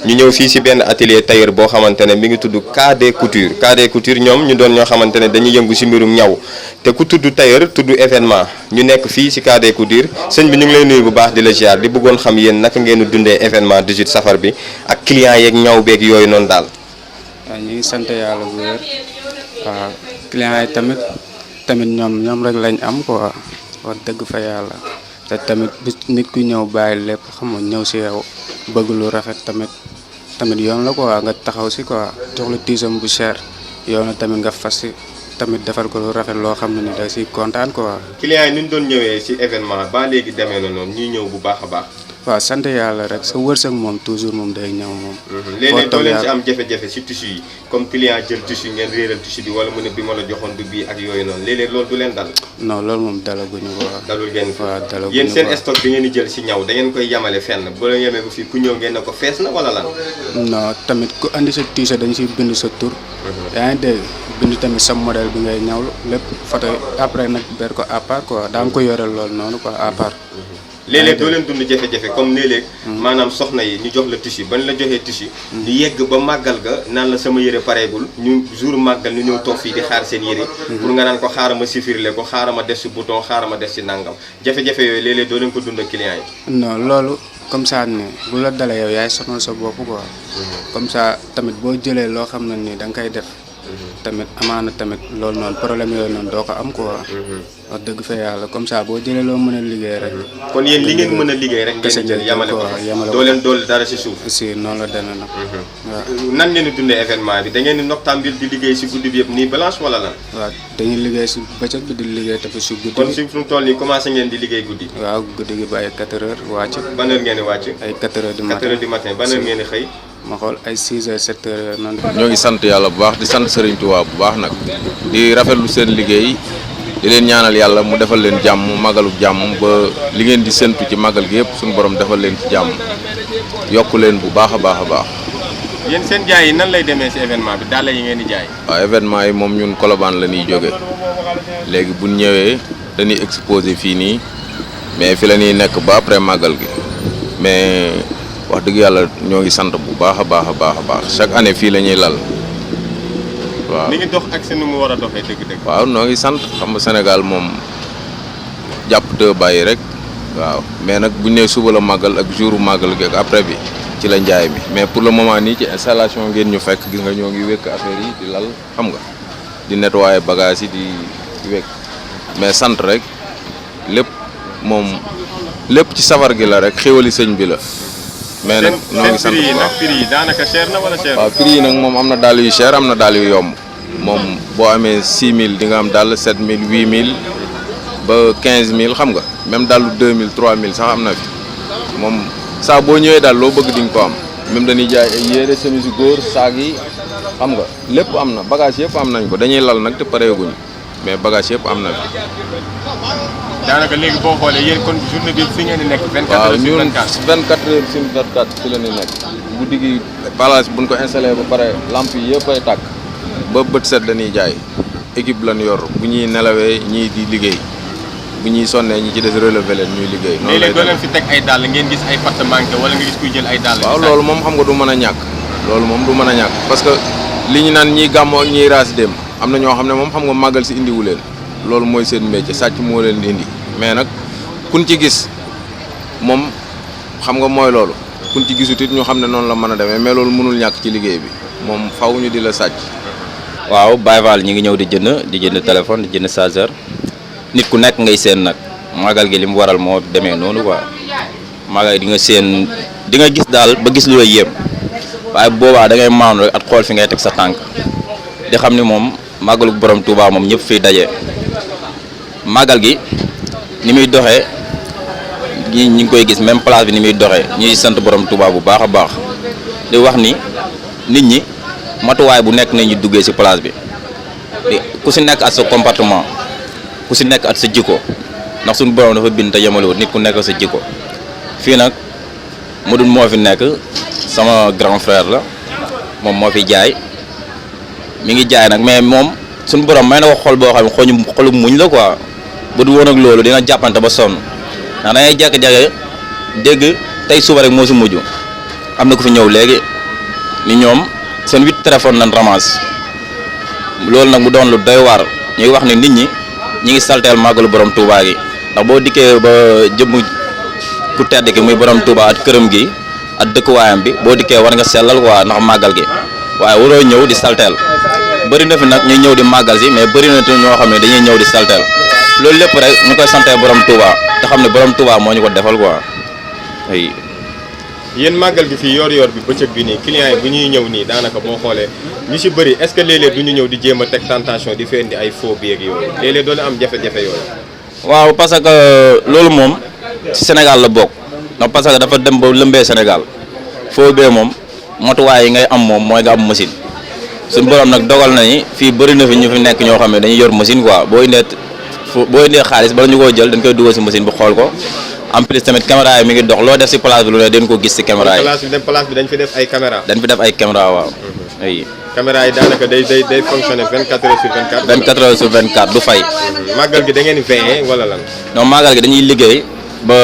ñu ñëw fii si benn atelier tailleur boo xamante ne mi ngi tudd KD Couture KD Couture ñoom ñu doon ñoo xamante ne dañuy yëngu si mbirum ñaw te ku tudd tailleur tudd événement ñu nekk fii si KD Couture sëñ bi ñu ngi lay nuyu bu baax di la ziar di bëggoon xam yéen naka ngeen dundee événement 18 safar bi ak clients yeeg ñaw beeg yooyu noonu daal. waaw ñu ngi sant yàlla bu wér waaw clients yi tamit ñoom rek lañ am quoi wax dëgg fa yàlla te tamit bis nit ku ñëw bàyyi lépp xam nga ñëw si yow bëgg lu rafet tamit yoon la quoi nga taxaw si quoi jox la tiisam bu cher yoon la tamit nga fas si tamit defal ko lu rafet loo xam ne ni da si kontaan quoi. clients yi ni ñu doon ñëwee si événement ba léegi demee na noonu ñuy ñëw bu baax a baax. waaw sant yàlla rek sa wërsëg moom toujours moom day ñëw moom. léeg-léeg doo leen si am jafe-jafe si tissu yi comme client jël tissu ngeen réeral tissu bi wala mu ne bi ma la joxoon du bii ak yooyu noonu léeg-léeg loolu du leen dal. non loolu moom dalaguñu ko waaw. dalul ngeen waaw dalaguñu yéen seen stock bi ngeen di jël si ñaw da ngeen koy yamale fenn boo leen yemee ba fii ku ñëw ngeen ne ko fees na wala lan. non tamit ku andi sa t-shirt dañ siy bind sa tur. yaa ngi dégg bind tamit sa modèle bi ngay ñawlu lépp photo après nag ber ko à part quoi daa nga ko yoreel loolu noonu quoi à part. léeg-léeg doo leen dund jafe-jafe comme léeg-léeg maanaam soxna yi ñu jox la tissu ban la joxee tissu ñu yegg ba màggal ga naan la sama yére pareegul ñu jour màggal ñu ñëw toog fii di xaar seen yére pour nga naan ko xaaral ma chiffrelé ko xaaral ma def si bouton xaaral ma def si nangam jafe-jafe yooyu léeg-léeg doo leen ko dund ak client yi. non loolu comme ça ni bu la dalee yow yaay sonal sa bopp quoi comme ça tamit boo jëlee loo xam ne nii da nga koy def tamit amaana tamit loolu noonu problème yooyu noonu doo ko am quoi. wax dëgg fa yàlla comme ça boo jëlee loo mën a liggéey rek. kon yéen li ngeen mën a liggéey rek ngeen jël yamale ko doo leen dool dara si suuf. si noonu la demee nag. waaw nan ngeen di dundee événement bi da ngeen di noctambule di liggéey si guddi bi yëpp nii balance wala lan. waaw dañuy liggéey si bëccëg bi di liggéey tamit si guddi kon si fu mu toll nii commencé ngeen di liggéey guddi. waaw guddi gi ba ay 4 heures wàcc. ban heure ngeen di wàcc. ay 4 heures du matin 4 heures du matin ban heure ngeen di xëy. ma xool ay 6 heures 7 heures noonu. ñoo ngi sant yàlla bu baax di sant Serigne Touba bu baax nag di rafetlu seen liggéey di leen ñaanal yàlla mu defal leen jàmm màggalu jàmm ba li ngeen di séntu ci màggal gi yëpp suñu borom defal leen ci jàmm yokku leen bu baax a baax a baax. yéen seen jaay yi nan lay demee si événement bi daal yi ngeen di jaay. waaw événement yi moom ñun Colobane la ñuy jóge léegi bu ñëwee dañuy exposé fii nii mais fi la ñuy nekk ba après màggal gi mais. wax dëgg yàlla ñoo ngi sant bu baax a baax a baax a baax chaque année fii la ñuy lal waaw. ni ngi dox ak seen nu mu war a doxee dëgg-dëgg. waaw noo ngi sant xam nga Sénégal moom jàpp te bàyyi rek waaw mais nag bu ñu nee suba la màggal ak jouru màggal gi ak après bi ci la njaay mi mais pour le moment nii ci installation ngeen ñu fekk gis nga ñoo ngi wékk affaire yi di lal xam nga di nettoyer bagage yi di wékk mais sant rek lépp moom lépp ci safar gi la rek xéwali sëñ bi la. mais nag noo ngi sant bu baax prix yi daanaka cher na wala cher. waaw prix yi nag moom am na dàll yu cher am na dàll yu yomb moom boo amee 6000 di nga am dàll 7000 8000 ba 15000 xam nga même dàllu 2000 3000 sax am na fi moom saa boo ñëwee daal loo bëgg di nga ko am même dañuy jaay ay yére chemise góor saag yi xam nga lépp am na bagage yëpp am nañ ko dañuy lal nag te pareeguñu mais bagage yëpp am na fi. daanaka léegi boo xoolee yéen kon journée bi fi ngeen di nekk. 24 heures sur 24 waaw ñun 24 heures sur 24 fi la ñuy nekk. guddi gi palace buñ ko installé ba pare lampe yi yëpp ay tàkk ba bët set dañuy jaay équipe lañ yor bu ñuy nelawee ñii di liggéey bu ñuy sonnee ñi ci des relevé leen ñuy liggéey. noonu lay doo leen fi teg ay dàll ngeen gis ay patte manqué wala nga gis kuy jël ay dàll. waaw loolu moom xam nga du mën a ñàkk. loolu moom du mën a ñàkk parce que li ñu naan ñiy gàmmoo ak ñiy raas dem am na ñoo xam ne moom xam nga màggal si indiwu leen loolu mooy seen métier sàcc moo leen indi mais nag kun ci gis moom xam nga mooy loolu kun ci gisut it ñu xam ne noonu la mën a demee mais loolu mënul ñàkk ci liggéey bi moom faw ñu di la sàcc. waaw Baye Fall ñi ngi ñëw di jënd téléphone di jënd chargeur nit ku nekk ngay seen nag màggal gi li mu waral moo demee noonu quoi màggal di nga seen di nga gis daal ba gis lu la yéem waaye boobaa da ngay maanu rek at xool fi ngay teg sa tànk di xam ni moom màggalu borom Touba moom ñëpp fiy daje màggal gi ni muy doxee ñi ngi koy gis même place bi ni muy doxee ñuy sant borom Touba bu baax a baax di wax ni nit ñi matuwaay bu nekk nañu duggee ci place bi ku ci nekk at sa comportement ku ci nekk at sa jikko ndax suñu borom dafa bind te yemalewut nit ku nekk sa jikko fii nag mu dul moo fi nekk sama grand frère la moom moo fi jaay mi ngi jaay nag mais moom suñu borom may na ko xol boo xam ne xolu muñ la quoi bu du woon ak loolu dina jàppante ba sonn ndax dangay jékki-jékki dégg tey suba rek moo si mujj am na ko fi ñëw léegi ni ñoom seen 8 téléphone lañ ramasse loolu nag mu doon lu doy waar ñuy wax ne nit ñi ngi salteel màggalu borom Touba gi ndax boo dikkee ba jëmm ku tedd ki muy borom Touba at këram gi at dëkkuwaayam bi boo dikkee war nga sellal waa ndax màggal gi waaye waroo ñëw di salteel bëri na fi nag ñuy ñëw di màggal si mais bëri na ñoo xam ne dañuy ñëw di salteel loolu lépp rek ñu koy santee borom Touba te xam ne borom Touba moo ñu ko defal quoi oui. yéen màggal gi fii yor-yor bi bëccëg bi nii clients yi bu ñuy ñëw nii daanaka boo xoolee ñu si bëri est-ce que léeg-léeg du ñu ñëw di jéem a teg tentation di fi indi ay faux billets ak yooyu léeg-léeg doon am jafe-jafe yooyu. waaw parce que loolu moom ci Sénégal la bokk ndax parce que dafa dem ba lëmbee Sénégal faux billet moom motuwaay yi ngay am moom mooy nga am machine suñu borom nag dogal na ni fii bëri na fi ñu fi nekk ñoo xam ne dañuy yor machine quoi boo indee xaalis bala ñu koo jël dañ koy dugal si machine bi xool ko. en plus tamit caméra yi mi ngi dox loo def si place bi lu ne dañ ko gis si caméra yi. place bi dañ fi def ay caméra. dañ fi def ay caméra waaw. oui. caméra yi daanaka day fonctionner 24 heures sur 24. 24 heures sur 24 du fay. màggal gi da ngeen di veiller wala lan. non màggal gi dañuy liggéey ba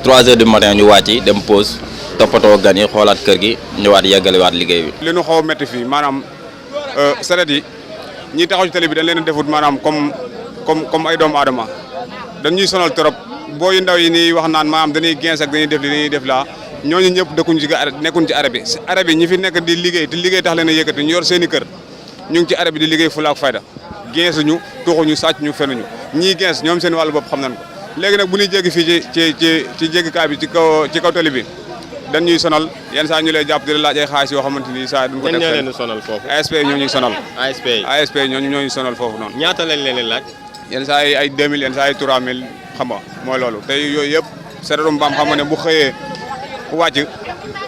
3 heures du matin ñu wàcc dem pause toppatoo gan yi xoolaat kër gi ñëwaat yeggaliwaat liggéey bi. li ñu xaw a métti fii maanaam saret yi ñiy taxaw ci télé bi dañ leen a defut maanaam comme ay doomu aadama dañuy sonal trop. boo yu ndaw yi nii wax naan maanaam dañuy gens ak dañuy def li dañuy def laa ñooñu ñëpp dëkkuñu ci nekkuñ ci arab bi arab bi ñi fi nekk di liggéey te liggéey tax leen a yëkkati ñu yor seen i kër ñu ngi ci arab bi di liggéey fula ak fayda gensuñu tuxuñu sàcc ñu fenuñu ñii gens ñoom seen wàllu bopp xam nañ ko léegi nag bu ñuy jéggi fii ci jéggikaay bi ci kaw tali bi dañuy sonal yenn saa ñu lay jàpp di la laaj ay xaalis yoo xamante ni saa duñ ko def leen sonal foofu ASP ñoo ñuy sonal ASP ñoo ñuy sonal foofu noonu ñaata lañ leen laaj yenn saa yi ay 2000 yenn saa yi 3000 xam nga mooy loolu te yooyu yëpp seretum mbaam xam nga ne bu xëyee wàcc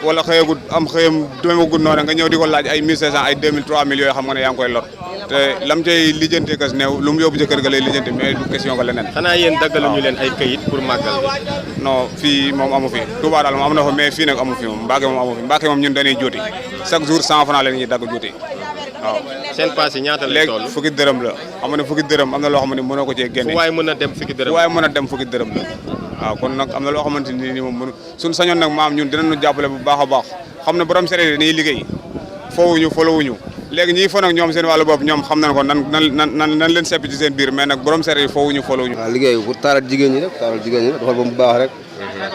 wala xëyagut am xëyam demeegut noonu nga ñëw di ko laaj ay 1500 ay 2000 3000 yooyu xam nga ne yaa ngi koy lor te lam cay lijjante kas néew lu mu yóbbu ca kër ga lay lijjante mais du question ko leneen. xanaa yéen daggaluñu leen ay këyit pour màggal bi. non fii moom amu fi Touba daal moom am na fa mais fii nag amu fi moom Mbacké moom amu fi Mbacké moom ñun dañuy juuti chaque jour 100 francs la ñuy dagg juuti waaw. seen paas yi ñaata lay toll léegi fukki dërëm la xam ne fukki dërëm am na loo xam ne mënoo ko cee génne. fu waay mën a dem fukki dërëm fu waay mën a dem fukki dërëm la waaw kon nag am na loo xamante ni nii moom mënu suñ sañoon nag maam ñun dinañu jàppale bu baax a baax xam ne borom sereet yi dañuy liggéey foowuñu folowuñu léegi ñiy fo nag ñoom seen wàllu bopp ñoom xam nañ ko nan leen seppi ci seen biir mais nag borom sereet yi foowuñu folowuñu. waaw liggéey pour taaral jigéen ñi rek taaral jigéen ñi rek doxal ba mu baax rek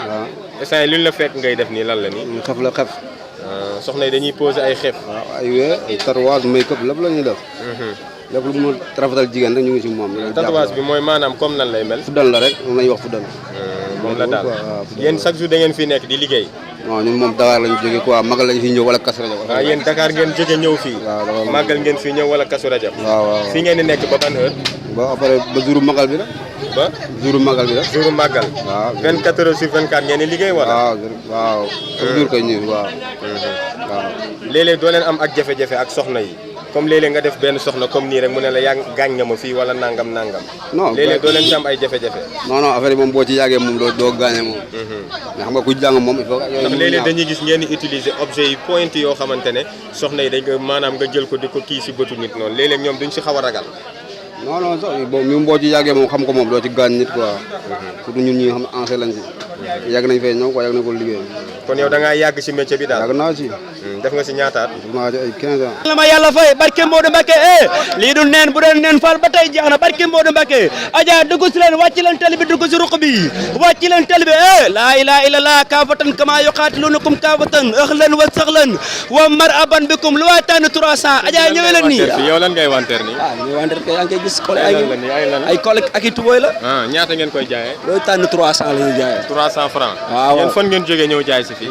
waaw. instant yii lu ñu la fekk ngay def nii lan la nii. xef la xef. soxna yi dañuy poser ay xef. waaw ay wee ay tatouage make-up lépp la ñuy def. lépp lu mu rafetal jigéen rek ñu ngi si moom. tatouage bi mooy maanaam comme nan lay mel. fuddal la rek moom la ñuy wax fuddal. moom la daal yéen chaque jour da ngeen fii nekk di liggéey. non ñun moom Dakar lañu jógee quoi Magal lañu fi ñëw wala Kazu Rajab. waaw yéen Dakar ngeen jóge ñëw fii. waaw Magal ngeen fii ñëw wala Kazu Rajab. waaw fii ngeen di nekk ba ban heure. ba après ba jouru Magal bi la. ba jouru Magal bi la. jouru Magal. waaw 24 heures sur 24 ngeen di liggéey wala. waaw jour kay ñëw waaw. waaw. léeg-léeg doo leen am ak jafe-jafe ak soxna yi comme léeg-léeg nga def benn soxna comme nii rek mu ne la yaa gaañ nga ma fii wala nangam. non léeg-léeg doo leen ci am ay jafe-jafe. non affaire yi moom boo ci yàggee moom doo gaañee moom. mais xam nga ku jàng moom il faut que. ndax léeg-léeg dañuy gis ngeen di utiliser objet yi point yoo xamante ne soxna yi dañ ko maanaam nga jël ko di ko kii si bëtu nit noonu léeg-léeg ñoom duñ si xaw a ragal. non sax boobu boo ci yàggee moom xam ko moom doo ci gaañ nit quoi. surtout ñun ñi nga xam ne ancien lañ si. yàgg nañ fay ñëw quoi yàgg nañ ko liggéey. kon yow da ngaa yàgg si métier bi daal. yàgg naa ci. def nga si ñaataat. def naa ci ay 15 ans. la ma yàlla fay barke Modou Mbacké lii du neen bu doon neen fal ba tey jeex na barke Modou Mbacké aja dugg si leen wàcc leen tali bi dugg si ruq bi wàcc leen tali bi laa ilaha illallah kaafatan kama yuqatilunakum kaafatan ahlan wa sahlan wa marhaban bikum lu waay tànn 300 aja ñëwee leen nii yow lan ngay wanteer nii. ñu wanteer kay yaa ngi koy gis ay collègue ak i tubooy la ñaata ngeen koy jaayee. looy tànn 300 la ñuy jaayee 300 francs. waaw yéen fan ngeen jógee ñëw jaay si fii.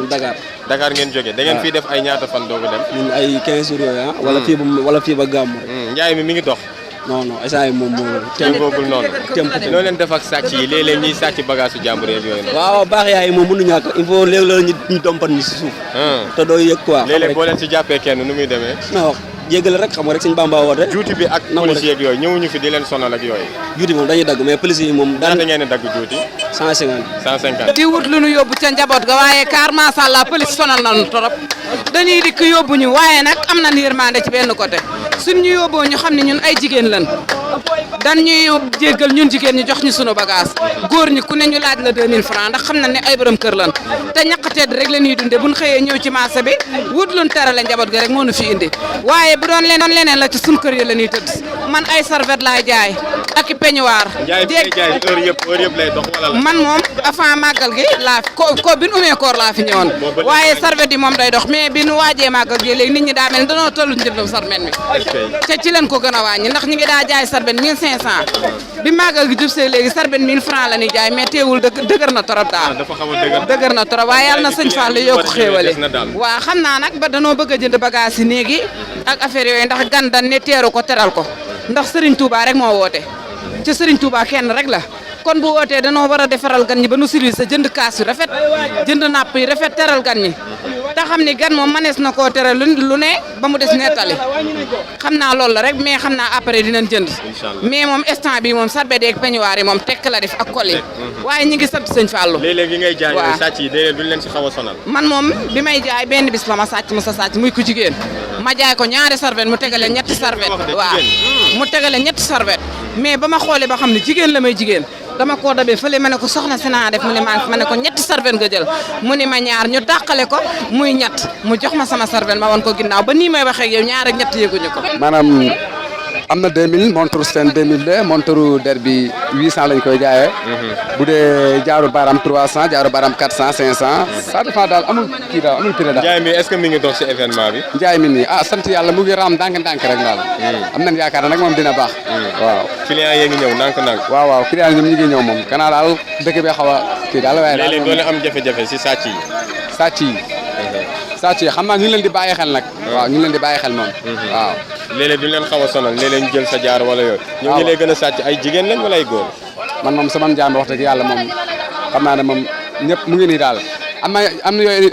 Dakar ngeen jógee da ngeen fii def ay ñaata fan doo ko dem. ñun ay 15 jours yooyu wala fii ba gàmmu rek. njaay mi ngi dox. non instant yii moom moo. boogul noonu. noo leen def ak sàcc yi léeg-léeg ñuy sàcc bagage su jàmbur yeeg yooyu noonu. waaw baax yaay moom mënu ñàkk il faut léeg-léeg ñu dompat ñu si suuf. te doo yëg quoi. léeg-léeg boo leen si jàppee kenn nu muy demee. non jéggale rek xam nga rek suñu Bamba woote. juuti bi ak police yeeg yooyu ñëwuñu fi di leen sonal ak yooyu. juuti moom dañuy dagg mais police yi moom. daanaka ngeen di dagg juuti. 150. di wut lu ñu yóbbu ca njaboot ga waaye car macha allah police sonal nañu trop dañuy dikk yóbbu ñu waaye nag am na yërmande ci benn côté suñ ñu yóbboo ñu xam ne ñun ay jigéen lan dan ñuy jéggal ñun jigéen ñi jox ñu sunu bagage góor ñi ku ne ñu laaj la 2000 francs ndax xam na ne ay borom kër lan te ñaqateed rek la ñuy dunde buñ xëyee ñëw ci marché bi wut luñ terale njaboot gi rek moo nu fi indi waaye bu doon leneen la ci sunu kër yi la ñuy tëdd man ay serviette laay jaay ak i peignoir heure yëpp lay dox wala la man moom avant màggal gi laa ko bi nu umee koor laa fi ñëwoon waaye serviette yi moom day dox mais bi nu waajee màggal gi léegi nit ñi daa mel ni danoo tollu njëndum sarmet mi te ci leen ko gën a wàññi ndax ñi ngi daa jaay sarbet 1500 bi màggal gi jub see léegi sarbet 1000 francs la ñuy jaay mais teewul dëgër na torop daal dëgër na torop waaye yàlla na sëñ Fall yokku xéewale waaw xam naa nag ba danoo bëgg a jënd bagage yi néegi ak affaire yooyu ndax gan dan ne teeru ko teral ko ndax Serigne Touba rek moo woote ci Serigne Touba kenn rek la kon bu wootee danoo war a defaral gan ñi ba nu service jënd kaas yu rafet jënd napp yi rafet teral gan ñi te xam ni gan moom manees na koo teral lu ne ba mu des nettali xam naa loolu la rek mais xam naa après dinañ jënd mais moom instant bi moom sarbet yeeg peignoir yi moom tekk la def ak kol yi waaye ñi ngi sant sëñ Fallou léeg-léeg yi ngay jaay sàcc yi déedéet duñ leen si xaw a sonal man moom bi may jaay benn bis la ma sàcc mu sa sàcc muy ku jigéen ma jaay ko ñaari sarbet mu tegale ñetti sarbet waaw mu tegale ñetti sarbet mais ba ma xoolee ba xam ne jigéen la may jigéen dama koo dabee fële ma ne ko soxna si naa def mu ne ma ne ko ñetti sarben nga jël mu ni ma ñaar ñu dàqale ko muy ñett mu jox ma sama sarben ma wan ko ginnaaw ba nii may waxee ak yow ñaar ak ñett yëguñu ko. maanaam am na 2000 montre seen 2002 montre der bi 800 lañ koy jaayee. bu dee jaaru baaraam 300 jaaru baaraam 400 500. ça dépend daal amul kii daal amul prix daal. njaay mi est-ce que mi ngi dox si événement bi. njaay mi nii sant yàlla mu ngi raam ndànk-ndànk rek daal. am nañ yaakaar ne nag moom dina baax. waaw client yee ngi ñëw ndànk-ndànk. waaw client yi ñoom ñu ngi ñëw moom kanaa daal dëkk bi xaw a kii daal waaye daal léeg-léeg doon am jafe-jafe si sàcc yi. sàcc yi xam naa ñu ngi leen di bàyyi xel nag. waaw ñu ngi leen di bàyyi xel moom. waaw léeg-léeg duñ leen xaw a sonal léeg-léeg ñu jël sa jaar wala yooyu. ñoom ñi lay gën a sàcc ay jigéen lañ wala ay góor. man moom sama njaam wax dëgg yàlla moom xam naa ne moom ñëpp mu ngi nii daal am na yooyu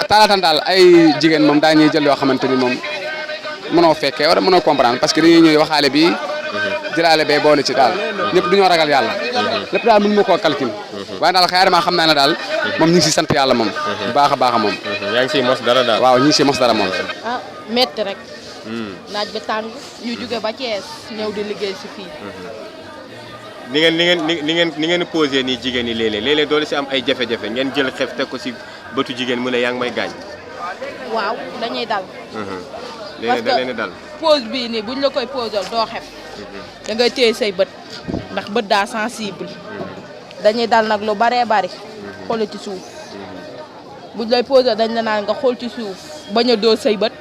taalaatan daal ay jigéen moom daa ñuy jël yoo xamante ni moom mënoo fekkee wala mënoo comprendre parce que dañuy ñëw waxaale bi jëlaale bee boole ci daal ñëpp duñoo ragal yàlla lépp daal mën ma koo calcul waaye daal xayma xam naa ne daal moom ñu ngi si sant yàlla moom bu baax a baax moom yaa ngi siy mos dara daal waaw ñu ngi siy mos dara moom metti rek naaj bi tàng ñu jóge ba Thiès ñëw di liggéey si fii ni ngeen posé nii jigéen ñi léeg-léeg doole si am ay jafe-jafe ngeen jël xef teg ko si bëtu jigéen mu ne yaa ngi may gaañ waaw dañuy dal léeg-léeg da leen dal pose bii nii buñ la koy posal doo xef da ngay téye say bët ndax bët daa sensible dañuy dal nag lu baree bari xool ci suuf buñ lay posal dañ la naan nga xool ci suuf bañ a dóor say bët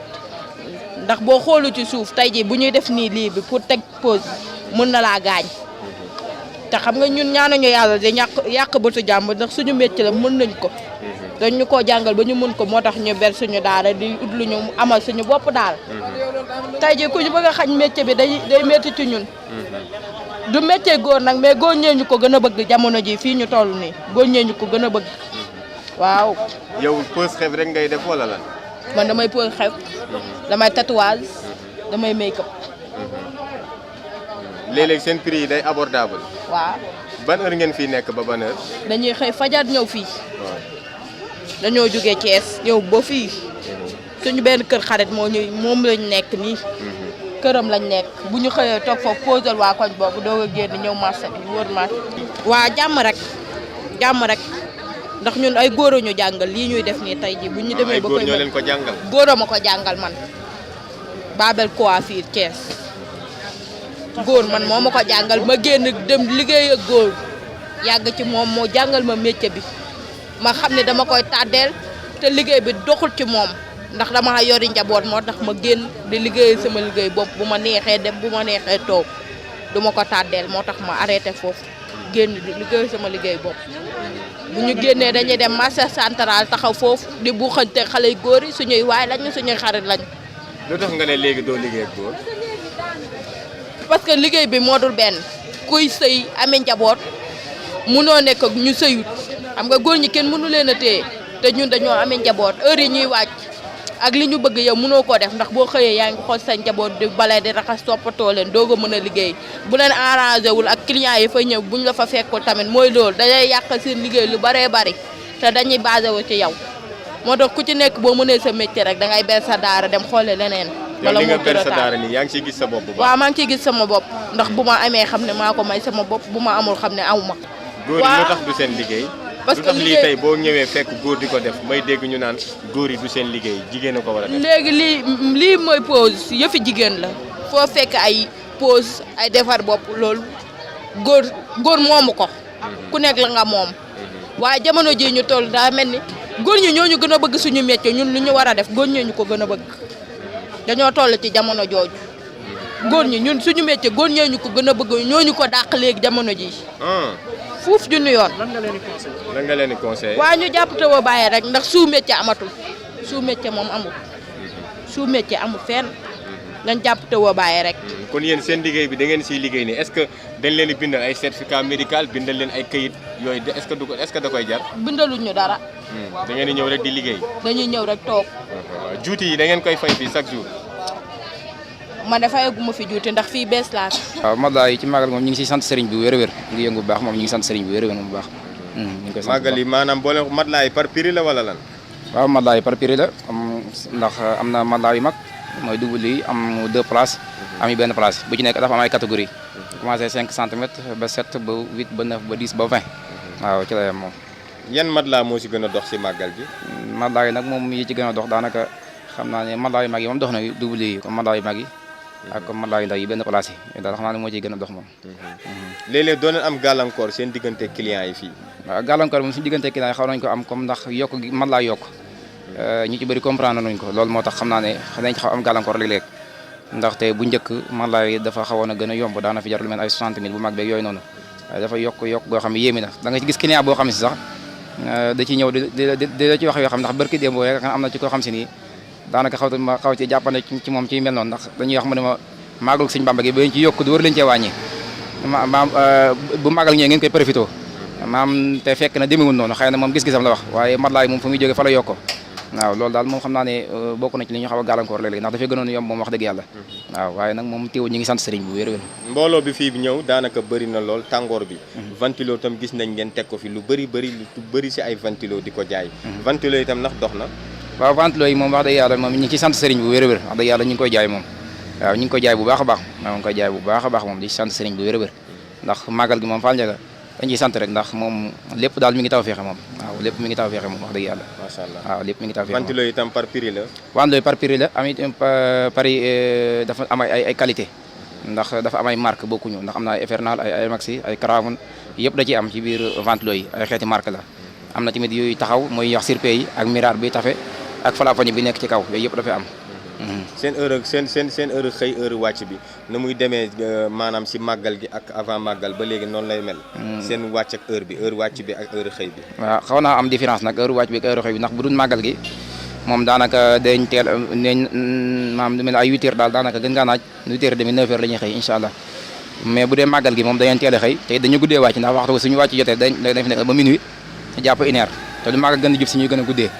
ndax boo xoolu ci suuf tey jii bu ñuy def nii lii bi pour teg pose mën na laa gaañ te xam nga ñun ñaanuñu yàlla di yàq bëtu jàmm ndax suñu métier la mën nañ ko dañ ñu koo jàngal ba ñu mën ko moo tax ñu ber suñu daara di ut lu ñu amal suñu bopp daal tey jii ku ñu bëgg a xañ métier bi day métti ci ñun du métier góor nag mais góor ñee ñu ko gën a bëgg jamono ji fii ñu toll nii góor ñee ñu ko gën a bëgg waaw. yow pose xef rek ngay def wala lan. man damay pose xef damay tatouage damay make up. léeg-léeg seen prix yi day abordable. waaw. ban heure ngeen fii nekk ba ban heure. dañuy xëy fajar ñëw fii. dañoo jógee Thiès ñëw ba fii. suñu benn kër xarit moom lañ nekk nii. këram lañ nekk bu ñu xëyee toog foofu posal waa koñ boobu doog a génn ñëw marché bi wër marché. waa jàmm rek ndax ñun ay góor ñu jàngal lii ñuy def nii tey ji bu ñu demee ba koy ñoo leen ko jàngal. góor ma ko jàngal man Babel coiffure Thiès. góor man moo ma ko jàngal ma génn dem liggéey ak góor yàgg ci moom moo jàngal ma métier bi ma xam ne dama koy tàddeel te liggéey bi doxul ci moom ndax dama yori njaboot moo tax ma génn di liggéey sama liggéey bopp bu ma neexee dem bu ma neexee toog du ma ko tàddeel moo tax ma arrêté foofu génn di liggéey sama liggéey bopp bu ñu génnee dañuy dem marché central taxaw foofu di buuxante xale yu góor yi suñuy waay lañu suñuy xarit lañu. lu tax nga ne léegi doo liggéey ak góor. parce que liggéey bi moo dul benn kuy sëy amee njaboot munoo nekk ak ñu sëyut xam nga góor ñi kenn mënu leen a téye te ñun dañoo amee njaboot heure yi ñuy wàcc ak li ñu bëgg yow mënoo koo def ndax boo xëyee yaa ngi xool sa njaboot di bale di raxas toppatoo leen doog a mën a liggéey bu leen arrangé wul ak client yi fa ñëw buñ la fa fekkul tamit mooy loolu dañuy yàq seen liggéey lu baree bari te dañuy basé wu ci yow moo tax ku ci nekk boo mënee sa métier rek dangay ber sa daara dem xoole leneen bala li nga moo ber sa tëdd daara nii yaa ngi ciy gis sa bopp bu baax. waaw maa ngi ciy gis sama bopp ndax bu ma amee xam ne maa ko may sama bopp bu ma amul xam ne aw ma. góor yi lu tax du seen liggéey. parce lu que tax lii tey boo ñëwee fekk góor di ko def may dégg ñu naan góor yi du seen liggéey jigéen a ko war a def. léegi lii mooy pause yëfi jigéen la foo fekk ay pause ay defar bopp loolu góor moomu ko. ku nekk la nga moom. waaye jamono ji ñu toll daa mel ni góor ñi ñoo ñu gën a bëgg suñu métier ñun lu ñu war a def góor ñee ñu ko gën a bëgg dañoo toll ci jamono jooju góor ñi ñun suñu métier góor ñee ñu ko gën a bëgg ñoo ñu ko dàq léegi jamono ji fuuf junni yoon. lan nga leen di conseillé. waa ñu jàpp te woo bàyyi rek ndax sous métier amatul sous métier moom amul sous métier amul fenn dañ jàpp te woo bàyyi rek. kon yéen seen liggéey bi da ngeen siy liggéey nii est-ce que dañ leen di bindal ay certificat médical bindal leen ay këyit yooyu est-ce que da koy jar. bindaluñ ñu dara. da ngeen di ñëw rek di liggéey. dañuy ñëw rek toog. juuti yi da ngeen koy fay fii chaque jour. man de fayaguma fi juuti ndax fii bees laa. waaw Magal yi ci Magal moom ñu ngi siy sant sëriñ bi wér-wér ñu ngi yëngu bu baax moom ñu ngi sant sëriñ bi wér-wér moom bu baax. ñu ngi koy sant Magal yi maanaam boo leen matelas yi par prix la wala lan. waaw matelas yi par prix la ndax am na matelas yu mag mooy double yi am 2 places am yi benn place bu ci nekk dafa am ay catégorie commencé 5 centimètres ba 7 ba 8 ba 9 ba 10 ba 20 waaw ci la yem moom. yan matelas moo si gën a dox si Magal bi. matelas yi nag moom yi ci gën a dox daanaka xam naa ne matelas yu mag yi moom dox na double yi comme matelas yu mag yi ak comme matelas yu ndaw yi benn place yi daal xam naa ne moo ciy gën a dox moom. léeg-léeg doo leen am gàllankoor seen diggante clients yi fii. waaw gàllankoor moom suñu diggante clients yi xaw nañ ko am comme ndax yokk gi matelas yokk ñu ci bëri comprendre nañ ko loolu moo tax xam naa ne dañ ci xaw am gàllankoor léeg-léeg ndaxte bu njëkk matelas yi dafa xawoon a gën a yomb daana fi jar lu mel ay 60 000 bu mag beeg yooyu noonu waaye dafa yokk goo xam ne yéemi na da nga ci gis client boo xam ne si sax da ci ñëw di ci wax yoo xam ndax barki démb rek am na ci koo xam si nii daanaka xaw ci jàppane ci moom ci mel noonu ndax dañuy wax mu ne ma Magal Sëñ Bamba gi ba leen ci yokk du war leen cee wàññi maam bu Magal ñëwee ngeen koy profité maam te fekk na demewul noonu xëy na moom gis-gisam la wax waaye matelas yi moom fu muy jógee fa la yokko waaw loolu daal moom xam naa ne bokk na ci li ñu xaw a gàllankoor léeg-léeg ndax dafay gënoon yomb moom wax dëgg yàlla waaw waaye nag moom teewul ñu ngi sant sëriñ bu wér-wér mbooloo bi fii ñëw daanaka bëri na lool tàngoor bi ventilo tam gis nañ ngeen teg ko fi lu bëri si ay ventilo di ko jaay ventilo itam ndax dox na waaw ventilo yi moom wax dëgg yàlla moom ñu ngi ci sant sëriñ bu wér-wér wax dëgg yàlla ñu ngi koy jaay moom waaw ñu ngi koy jaay bu baax a baax waaw ñu ngi koy jaay bu baax a baax moom di sant sëriñ bu wér-wér ndax Magal gi moom Fall Ndiaga dañ ciy sant rek ndax moom lépp daal mi ngi taw feexe moom waaw lépp mi ngi taw feexe moom wax dëgg yàlla macha allah waaw lépp mi ngi taw feexe ventilo yi itam par prix la ventilo yi par prix la amit pari dafa am ay qualité ndax dafa am ay marque bokkuñu ndax am na ay Infernal ay Maxi ay Crown yëpp da ciy am ci biir ventilo yi ay xeeti marque la am na tamit yooyu taxaw mooy wax surpé yi ak mirar bi tafe ak falafañi bi nekk ci kaw yooyu yëpp dafay am seen heure seen heure xëy heure wàcc bi na muy demee maanaam si màggal gi ak avant màggal ba léegi noonu lay mel seen wàcc ak heure wàcc bi ak heure xëy bi waaw xaw naa am différence nag heure wàcc bi ak heure xëy bi ndax bu dul màggal gi moom daanaka dañ teel nañ maam lu mel ay 8 heures daal daanaka gën ngaa naaj 8 heures demi 9 heures la ñuy xëy incha allah mais bu dee màggal gi moom dañeen teel a xëy te dañu guddee wàcc ndax waxtu suñu wàcc jotee dañ fi nekk ba minuit jàpp 1 heure te lu màggal gën a jub si ñuy gën a guddee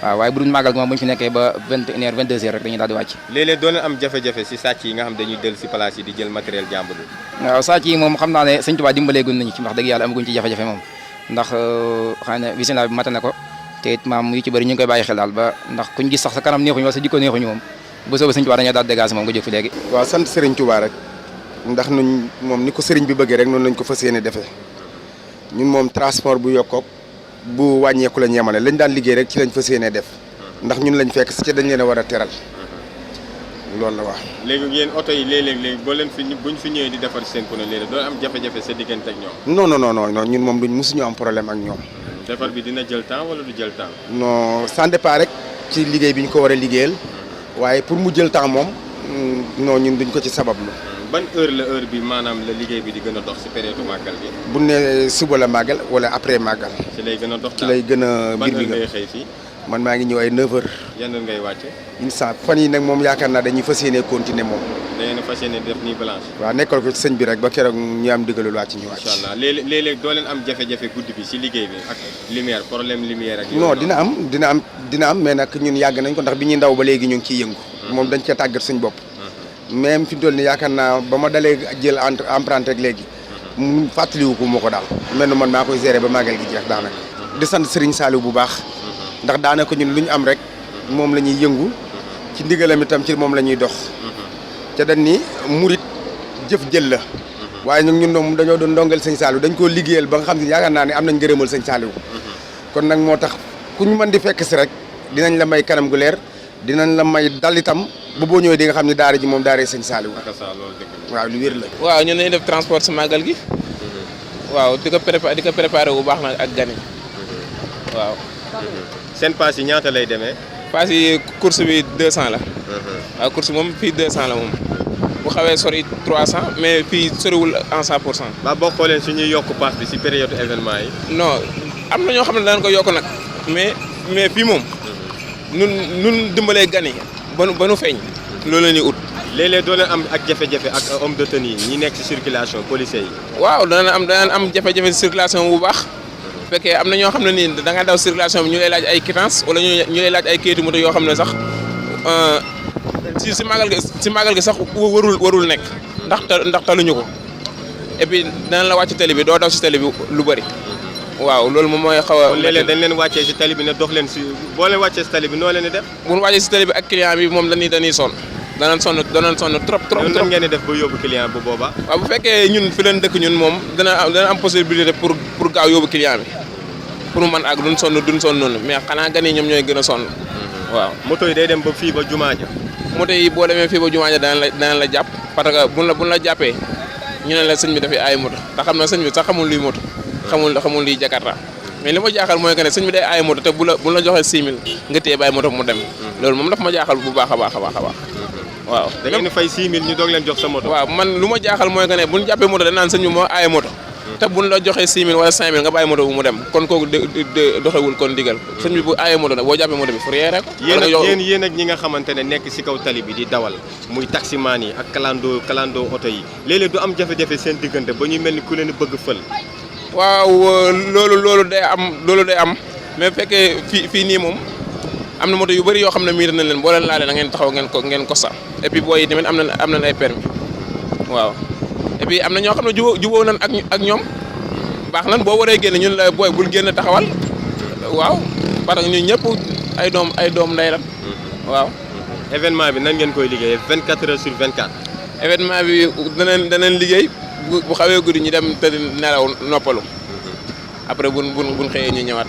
waaw waaye bu dul màggal gi moom bu ñu fi nekkee ba 21 heures 22 heures rek dañuy daal di wàcc léeg-léeg doo leen am jafe-jafe si sàcc yi nga xam dañuy del si place yi di jël matériel jàmbur bi waaw sàcc yi moom xam naa ne Sëñ Tuubaa dimbaleegun nañu ci wax dëgg yàlla amaguñ ci jafe-jafe moom ndax xëy na visinage bi mate na ko te it maam yu ci bëri ñu ngi koy bàyyi xel daal ba ndax kuñ gis sax sa kanam neexuñu wala sa jikko neexuñu moom bu soobee Sëñ Tuubaa dañoo daal dégagé moom nga jóg fi léegi waaw sant Sëriñ Tuubaa rek ndax nuñ moom ni ko sëriñ bi bëggee rek noonu lañ ko fas yéene defee ñun moom transport bu yokkook bu wàññeeku lañ yemale lañ daan liggéey rek ci lañ fas yéene def ndax ñun lañ fekk si ci dañ leen a war a teral loolu la wax. léegi yéen oto yi léeg-léeg boo leen fi buñ fi ñëwee di defar seen pneu léeg-léeg doo am jafe-jafe sa diggante ak ñoom. non ñun moom duñ mosuñu am problème ak ñoom. defar bi dina jël temps wala du jël temps. non ça dépend rek ci liggéey bi ñu ko war a liggéeyal waaye pour mu jël temps moom non ñun duñ ko ci sabablu. ban heure bi maanaam la liggéey bi di gën a dox si période màggal bi. bu ne suba la màggal wala après màggal. ci lay gën a dox ci lay gën a mbir mi ban heure ngay xëy fii. man maa ngi ñëw ay 9h. yan heure ngay wàcce. incha fan yi nag moom yaakaar naa dañuy fas yéene continuer moom. da ngeen a fas yéene def nii blanche. waaw nekkal ko ci sëñ bi rek ba keroog ñu am digalul wàcc ñu wàcc. incha allah léeg-léeg doo leen am jafe-jafe guddi bi si liggéey bi ak lumière problème lumière ak. non dina am mais nag ñun yàgg nañ ko ndax bi ñuy ndaw ba léegi ñu ngi ciy yëngu. moom dañ cee tàggat suñ bopp. même fi mu toll nii yaakaar naa ba ma dalee jël emprunté ak léegi. mu fàttaliwu ko moo ko daal. mel na man maa koy gérer ba màggal gi jeex daanaka. di sant Serigne Saliou bu baax. ndax daanaka ñun lu ñu am rek moom la ñuy yëngu ci ndigalam itam ci moom la ñuy dox ca dañ ni murit jëf jël la waaye ñun moom dañoo doon ndongal sëñ Saliou dañ koo liggéeyal ba nga xam ne yaakaar naa ne am nañ ngërëmal sëñ Saliou kon nag moo tax ku ñu mën di fekk si rek dinañ la may kanam gu leer dinañ la may dal itam ba boo ñëwee di nga xam ne daara ji moom daaree sëñ Saliou waaw lu wér la. waaw ñun dañuy def transport si màggal gi waaw di ko préparé bu baax nag ak gan yi waaw. seen paas yi ñaata lay demee. paas yi course bi 200 la. waaw course moom fii 200 la moom bu xawee sori 300 mais fii soriwul en 100%. ba boo xoolee su ñuy yokk paas bi si période événement yi. non am na ñoo xam ne danañ ko yokk nag mais fii moom. nun dimbalee gan yi ba nu feeñ. loolu la ñuy ut. léeg-léeg doo leen am ak jafe-jafe ak homme de tenue ñi nekk ci circulation policiers yi. waaw danañ am jafe-jafe circulation bu baax. bu fekkee am na ñoo xam ne nii da nga daw circulation bi ñu lay laaj ay quittance wala ñu lay laaj ay kayitu moto yoo xam ne sax si màggal gi sax warul nekk ndax taluñu ko et puis danañ la wàcc tali bi doo daw si tali bi lu bëri. waaw loolu moom mooy xaw a. léeg-léeg dañ leen wàccee si tali bi ne dox leen si boo leen wàccee si tali bi noo leen di def. bu ñu wàccee si tali bi ak client bi moom dañuy sonn danañ sonn trop. nan ngeen di def ba yóbbu client bu boobaa. waaw bu fekkee ñun fi leen dëkk ñun moom dana am possibilité pour gaaw yóbbu client bi pour mu mën ak duñ sonn noonu mais xanaa gan yi ñoom ñooy gën a sonn. waaw moto yi day dem ba fii ba jumaa ja. moto yi boo demee fii ba jumaa ja danañ la jàpp parce que buñ la jàppee ñu ne la sëñ bi dafay ay moto te xam na sëñ bi sax xamul luy moto. xamul luy Jakarta mais li ma jaaxal mooy que ne sëñ bi day aaye moto te bu la joxee 6 000 nga téye bàyyi moto mu dem loolu moom daf ma jaaxal bu baax a baax waaw. da ngeen di fay 6 000 ñu doog leen jox sa moto. waaw man lu ma jaaxal mooy que ne bu ñu jàppee moto dañ naan sëñ bi moo aaye moto te buñ la joxee 6 000 wala 5 000 nga bàyyi moto bu mu dem kon kooku doxewul kon digal sëñ bi bu aaye moto nag boo jàppee moto bi fourrière ko. yéen ak ñi nga xamante ne nekk si kaw tali bi di dawal muy taximaan yi ak kalandoo oto yi léeg-léeg du am jafe-jafe seen diggante ba ñuy mel ni ku leen bëgg fël. waaw loolu day am mais fekkee fii nii moom am na moto yu bëri yoo xam ne miir nañ leen boo leen laalee da ngeen taxaw ngeen ko sax et puis booy yi tamit am nañ ay permis waaw et puis am na ñoo xam ne jubóo nañ ak ñoom baax nan boo waree génn ñun la booy bul génn taxawal waaw parce que ñun ñëpp ay doom ndey lan waaw. événement bi nan ngeen koy liggéeyee 24 heures sur 24. événement bi danañ liggéey. bu xawee guddi ñu dem tëdd nelaw noppalu après buñ xëyee ñu ñëwaat.